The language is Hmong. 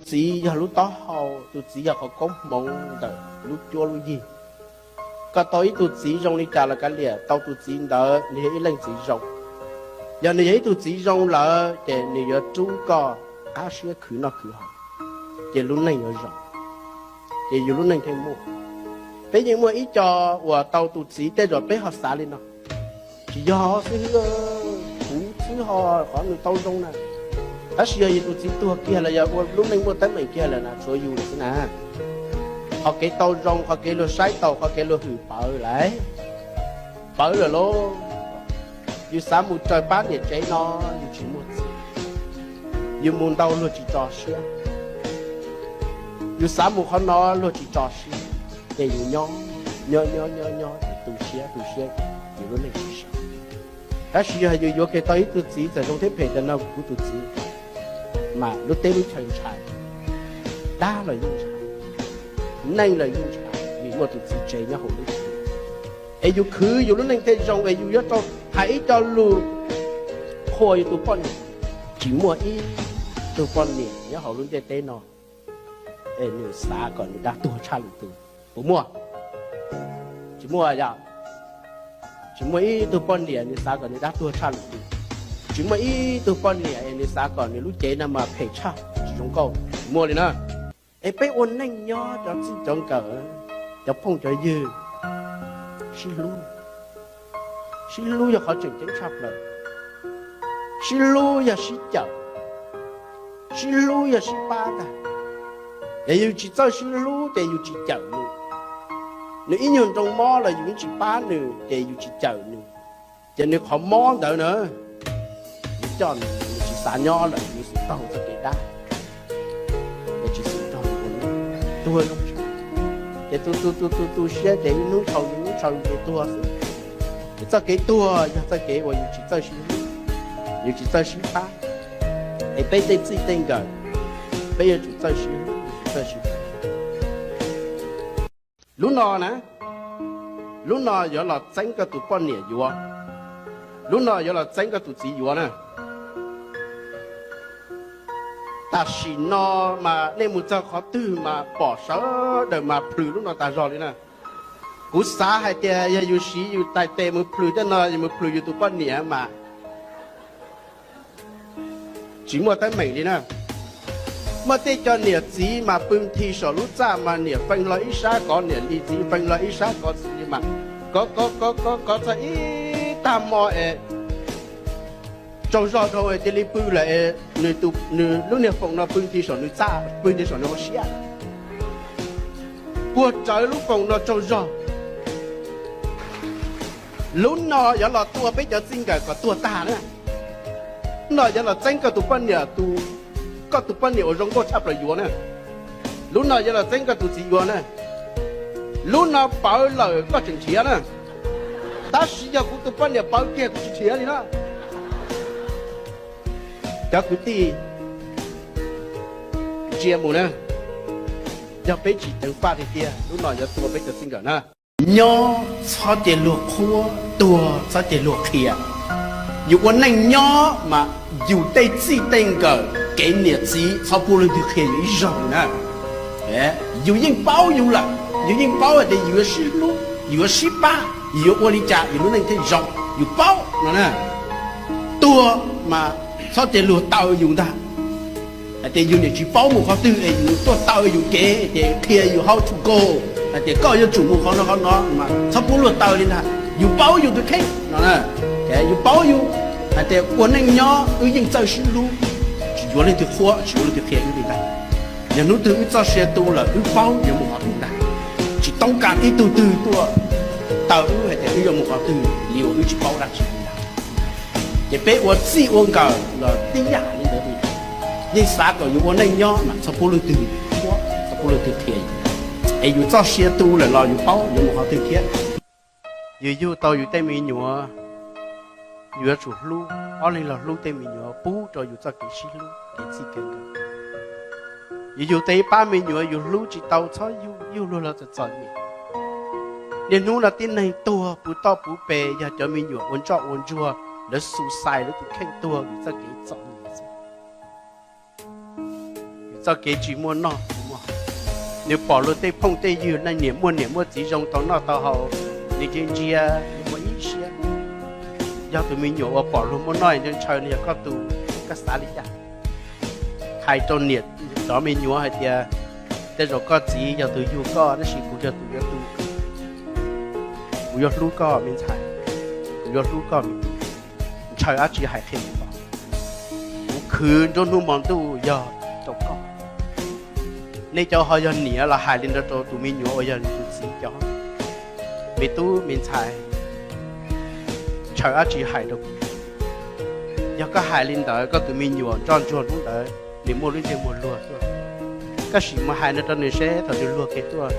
Txiv yog lub taub hau, tus txiv yog qhov koob hmoov ntawm lub cuab lub yig. Koj tau ib tug txiv zoo li cas los kav liam, tau tus txiv ntawd nws yog ib leej txiv zoo. Yog nws yog ib tug txiv zoo lawm ces nws yuav rub koj qab siab khwv noj khwv haus, ces lub neej yuav zoo, ces yus lub neej thiaj muaj. Peb yeej muaj ib co uas tau tus txiv tej zaum peb ho xav li no, tsis yog xib hwb, kuv xwb ho qhov nws tau zoo na. Tab sis yog yus tus txiv tuag kiag los yog ua lub neej muaj teeb meem kiag lawm na, tshuav yus lawm xwb na. Qhov kev tau zoo, qhov kev luag saib taus, qhov kev luag hwm pawv lawm, pawv lawm lauj. Yus xav mus raws pab niam tsev no, yus tsis muaj txiv, yus mus ntau luag tsis tso siab. Yus xav mus qhov no luag tsis tso siab, ces yus nyob nyob nyob nyob nyob ces tu siab tu siab, yus lub neej tsis zoo. Tab sis yog yus yuav kiag tau ib tug txiv txawm zoo thiab phem tas no kuv tus txiv, mas lub teb lub chaw ntshai, dab los yeej ntshai, neej los yeej ntshai, vim muaj tus txiv tsev nyob hauv lub tsev. Es yus khwv yus lub neej thiaj zoo, es yus yuav tau hais ib co lus qhuas yus tus poj niam. Tsis muaj ib tug poj niam nyob hauv lub ntiaj teb no es nws xav kom nws dab tuag tshaj lwm tus, puas muaj? Tsis muaj yom. Tsis muaj ib tug poj niam nws xav kom nws dab tuag tshaj lwm tus. Tsis muaj ib tug poj niam es nws xav kom nws lub cev no mas phem tshaj, tsis zoo nkauj, tsis muaj li na. Es peb ua neej nyob cov txij cov nkawm, cov phooj cov ywg, sib hlub. Sib hlub yog qhov tseem ceeb tshaj plaws. Sib hlub yog sib cawm, sib hlub yog sib pab ntag. Es yus tsis txawj sib hlub ces yus tsis cawm nws. Nws ib nyuag nroo mob los yus yeej tsis pab nws ces yus tsis cawm nws. Ces nws qhov mob ntawd na, yus coj nws, nws tsis xav nyob lawm, yus xub taug txoj kev dab, es tsis xub taug ua neej, tuag zoo. Ces tu tu tu tu tu siab ces ib hnub tshau ib hnub tshau ces tuag xwb. Ces txoj kev tuag yog txoj kev uas yus tsis txawj sib hlub, yus tsis txawj sib pab. Es peb tej txij tej nkawm, peb yuav tsum txawj sib hlub, yuav tsum txawj sib pab. Lub no na, lub no yuav los txeeb koj tus poj niam yuav, lub no yuav los txeeb koj tus txiv yuav na. Tam sim no mas nej mus txog qhov twg mas pom sawv daws mas plhws lub no tag zog li na. Kuv xav hais tias yog yus siv yus tais tes mus plhws tej no, yus mus plhws yus tus poj niam mas tsis muaj teeb meem li na. Muaj tej cov niam txiv mas pw nthi saum lub txaj mas niam feej hlo ib sab kov niam li, txiv feej hlo ib sab kov txiv li mas kov kov kov kov kov txog ib tag hmo es tsaug zog dhau es cia li pw lawm es nws lub niag foom no pw nthi saum nws txaj, pw nthi saum nws hauv siab, puag rawv lub foom no tsaug zog. Lub no yuav los tua peb cov txij nkawm kom tuag tag na. Lub no yuav los txeeb koj tus poj niam, koj tus poj niam uas zoo nkauj tshaj plaws yuav na. Lub no yuav los txeeb koj tus txiv yuav na. Lub no pawv lawm koj tseem nrhiav na. Tab sis yog kuv tus poj niam pawv kiag kuv tsis nrhiav li na. Cov kwv tij, ntsia mus na, yog peb tsis ceev faj tiag tiag lub no yuav tua peb cov txij nkawm na. Nyob txhob cia luag qhuab, tuag txhob cia luag qhia. Yus ua neej nyob mas yus tej txij tej nkawm kev niam txiv txhob pub leej twg qhia yus ib zaug na. Yus yeej paub yus lawm, yus yeej paub hais tias yus yuav sib hlub, yus yuav sib pab, yus yuav ua li cas yus lub neej thiaj zoo, yus paub no na. Tuag mas txhob cia luag taw yus ntag. Hais tias yus niam tsis paub mus qhov twg es yus tuaj taw yus kev ces qhia yus how to go, hais tias koj yuav tsum mus qhov no qhov no mas txhob pub luag taw li ntag. Yus paub yus tus kheej no, yus paub yus hais tias ua neej nyob wb yeej txawj sib hlub, tsis yuav leej twg qhuab, tsis yuav leej twg qhia wb li ntag. Yog hnub twg wb txoj sia tu lawm wb paub yuav mus qhov twg ntag. Tsis toob kas ib tug twg tuaj taw wb hais tias wb yuav mus qhov twg li uas wb tsis paub dab tsi li ntag. Ces peb ua txij ua nkawm los tib yam li ntawd li. Yeej xav kom yus ua neej nyob mas txhob pub leej twg qhuab, txhob pub leej twg qhia yus. Es yus txoj sia tu lawm los yus paub yuav mus qhov twg thiab. Yus yug tau yus tej me nyuam, yus yuav tsum hlub, ob leeg los hlub tej me nyuam pub rau yus txoj kev sib hlub kev txij kev nkawm. Yus yug tau ib pab me nyuam yus hlub tsis tau txhob yug, yug luag los txom txom nyem. Niaj hnub no tib neeg tuag puv toj puv pes yog cov me nyuam ua ntsoj ua ntsuag, lawv suicide lawv tus kheej tuag vim txoj kev txom nyem xwb. txoj kev tsis muaj noj. Nws pom luag tej phooj tej ywg neeg niam muaj niam muaj txiv zoo tau noj tau haus, nws ntsia ntsia nws muaj ib siab. Yog tus me nyuam uas pom luag muaj noj ntshaw ntshaw no yog koj tus, koj xav li cas? Hais rau niam cov me nyuam hais tias, tej zaum koj txiv yog tus yug koj tab sis kuv yog tus yuav tu, kuv yuav hlub koj me ntxhais, kuv yuav hlub koj me tub. Ntshaw dab tsi hais qhia kuv, kuv khwv nruab hnub hmo ntuj yog rau koj. Nej cov ho yog niam los hais li ntawd rau tus me nyuam uas yog nws tus txiv cov, me tub me ntxhais, ntshaw dab tsi hais rau kuv. Yog koj hais li ntawd koj tus me nyuam ntsoj ntsuag hnub ntawd nws muaj lub ntsej muag luag tuaj, koj sim mus hais no rau nws seb thaum nws luag kiag tuaj